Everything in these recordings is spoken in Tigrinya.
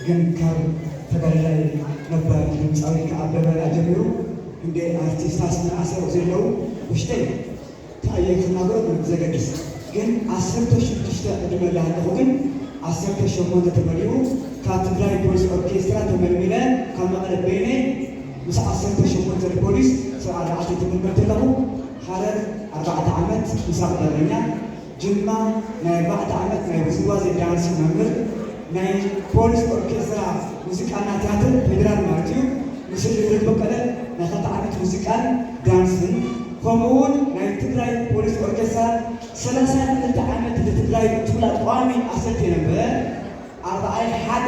ግን ካብ ተጋዳላይ ነባር ድምፃዊ ከኣ ኣበበ ጀሚሩ ክንደይ ኣርቲስታት መናእሰይ ዘለዉ ውሽጠይ ተኣየ ክናገሮ ምንም ዘገድስ። ግን ዓሰርተ ሽዱሽተ ዕድመ ላሃለኹ ግን ዓሰርተ ሸሞንተ ተመዲቡ ካብ ትግራይ ፖሊስ ኦርኬስትራ ተመልሚለ ካብ መቐለ በይነ ምስ ዓሰርተ ሸሞንተ ፖሊስ ስርዓ ላዕቲ ትምልመል ተለኹ። ሃረር ኣርባዕተ ዓመት ምሳቕ በረኛ ጅማ ናይ ኣርባዕተ ዓመት ናይ ውዝዋዜ ዳንስ መምህር ናይ ፖሊስ ኦርኬስትራ ሙዚቃና ቲያትር ፌዴራል ማለት እዩ። ምስል ልብረት በቀለ ናይ ክልተ ዓመት ሙዚቃን ዳንስን ከምኡ እውን ናይ ትግራይ ፖሊስ ኦርኬስትራ ሰላሳ ክልተ ዓመት ንትግራይ ትብላ ቋሚ ኣሰልቲ ነበር ኣርባዓይ ሓደ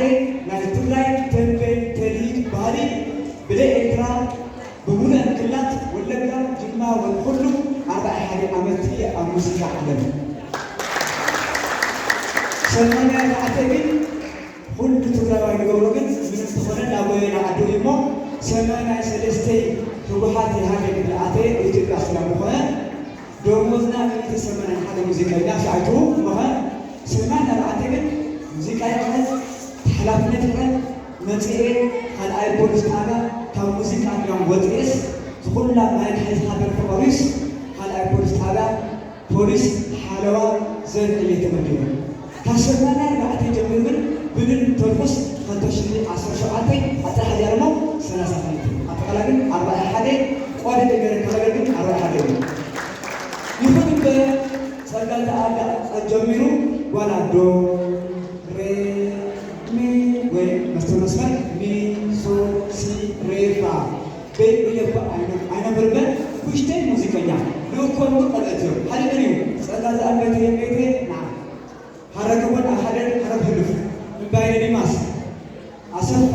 ናይ ትግራይ ተንቤን ተልሂድ ባህሊ ብደ ኤርትራ ብሙሉእ ክልላት ወለጋ፣ ጅማ ወንኩሉ ኣርባዓ ሓደ ዓመት እየ ኣብ ሙዚቃ ዓለም። ሰማንያ ኣርባዕተ ግን ኩሉ ትግራዋይ ንገብሮ ግን ምንም ተኾነ ናብ ወየና ዓዲ እዩ እሞ ሰማንያ ሰለስተ ህወሓት ኢህኣዴግ ብልኣተ ኢትዮጵያ ሰላም ዝኾነ ደሞዝና ሚእቲ ሰማንያ ሓደ ሙዚቀኛ ሳይቱ እሞኸ ሰማንያ ኣርባዕተ ግን ሙዚቃ ይቕረጽ ሓላፍነት ይቕረጽ መጽኤ ካልኣይ ፖሊስ ጣብያ ካብ ሙዚቃ እንዲያም ወፅኤስ ዝኹላ ማይክ ሒዝካ ደርፊ ቀሪስ ካልኣይ ፖሊስ ጣብያ ፖሊስ ሓለዋ ዘርኢ እየ ተመዲበ። ካብ ሰማንያ ኣርባዕተ ጀሚሩ ግን ብንን ተርኩስ ክልተ ሽሕን ዓሰርተ ሸውዓተ ኣጥራሕ እያ ደሞ ሰላሳ ክልተ ኣጠቓላይ ግን ኣርባዓ ሓደ ቆደ ነገር ከለገር ግን ኣርባዓ ሓደ እዩ። ይኹን እምበር ጸጋ ተኣጋ ጸጀሚሩ ዋላ ዶ ሬ ሚ ወይ መስተ መስመር ሚ ሶ ሲ ሬ ፋ በይብለ እኮ ኣይነ- ኣይነብርበን ውሽተይ ሙዚቀኛ ልእኮን እውን ቀልአት እዮም ሓደ ቀን እዩ ጸጋ ዝኣንበተ የቤቴ ና ሃረግቦን ኣብ ሓደ ሃረብ ህልፍ እምባይነ ዲማስ ኣሰፋ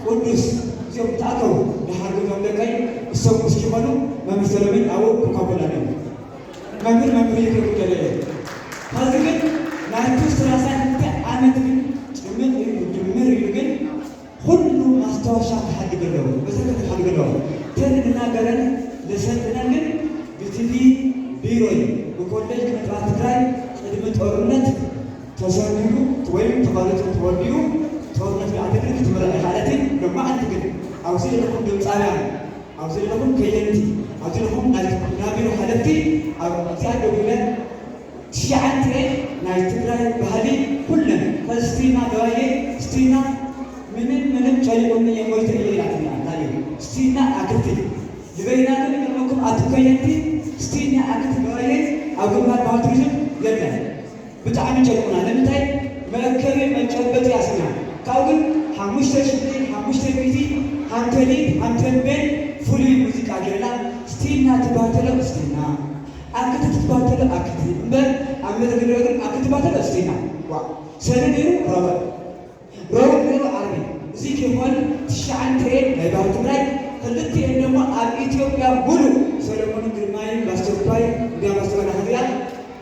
ቅዱስ እዚኦም ተኣከቡ ደሓር ገቶም ደቀይ እሶም እስኪኾኑ መምህር ሰለሚን ኣብኡ ኮካኮላ ነይሩ መምህር መምህር ይክልኩ ደለ እየ ከዚ ግን ናይቱ ሰላሳ ክልተ ዓመት ግን ጭምር እዩ ድምር እዩ ግን ኩሉ ማስታወሻ ክሓድግ ኣለዎ በሰከ ክሓድግ ኣለዎ ተን እናገረን ለሰልጥነን ግን ብቲቪ ቢሮይ ብኮሌጅ ክነጥራት ትግራይ ቅድሚ ጦርነት ተሰንዱ ወይም ተፋልጡ ተወዲኡ ጦርነት ብዓተግሪ ክትምረዕ ይኻለቲ ሎማዓንቲ ግን ኣብዚ ዘለኹም ድምፃውያን ኣብዚ ዘለኹም ከየንቲ ኣብዚ ዘለኹም ናይ ቢሮ ሓለፍቲ ኣብዚኣ ደው ኢለ ትሽዓተ ናይ ትግራይ ባህሊ ኩለን ከዚ ስቲና ገባየ ስቲና ምንም ምንም ጨሊቁኒ እየ ሞይተ እየ ኢላትና እንታይ እዩ ስቲና ኣክልቲ ዝበይና ግን ይገርመኩም ኣቲ ከየንቲ ስቲና ኣክልቲ ገባየ ኣብ ግንባር ባህል ቱሪዝም የለን ብጣዕሚ ጨሊቁና ንምንታይ መእከቢ መጨበጢ ኣስና ካብ ግን ሓሙሽተ ሽሕን ሓሙሽተ ሚእቲ ሃምተሊት ሃምተንቤን ፍሉይ ሙዚቃ ጌርና ስቲና ትባተሎ ስቲና ኣክቲ ትባተሎ ኣክቲ እምበር ኣብ መደግድረ ግን ኣክቲ ትባተሎ ስቲና ዋ ሰኒ ነይሩ ረበ ረቡዕ ነይሩ ዓርቢ እዚ ኪኾን ትሽዓተ ናይ ባህል ትግራይ ክልቲኤን ደሞ ኣብ ኢትዮጵያ ሙሉእ ሰለሞን ግርማይን ባስቶፓይ እንዲያ ባስቶፓይ ናኸዚኣ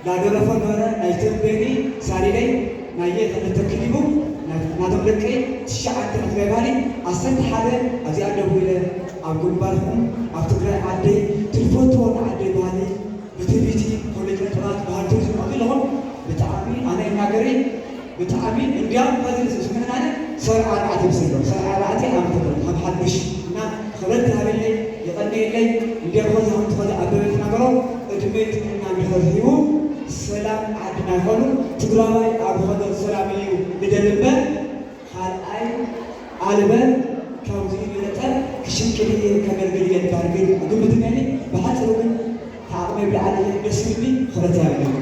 ላደረፎ ነበረ ናይ ተንቤኒ ሳሪለይ ናየ ክልተ ክሊቡ ናቶም ደቀይ ትሽዓተ ናይ ትግራይ ባህሊ ዓሰርተ ሓደ ኣብዚኣ ደዊለ ኣብ ግንባርኩም ኣብ ትግራይ ዓደይ ትልፈትዎ ንዓደይ ባህሊ ብትዕቢቲ ኮሌጅ ጥራት ባህል ቱሪዝም ኣቢልኹም ብጣዕሚ ኣነ ይናገሪ ብጣዕሚ እንዲያም ከዚ ዝስምዕናነ ሰብ ኣርባዕተ ምስሎ ሰብ ኣርባዕተ ኣምተሎ ካብ ሓዱሽ እና ክብረት ይሃበለይ ይቐንየለይ እንዲያ ከዚ ከም ትኸዚ ኣበበ ተናገሮ እድመ ጥዕና እንድሕር ሂቡ ሰላም ዓድና ይኾኑ ትግራዋይ ኣብ ኸዶ ሰላም እዩ ንደሊ እምበር ካልኣይ ኣልበም ካብዚ ይበለጠ ክሽቅል እየ ከገልግል እየ ባርግል ግምት ነኒ ብሓፂሩ ግን ካብ ዓቕመይ ብላዕሊ ደስ ይብልኒ ክብረት ይሃበለይ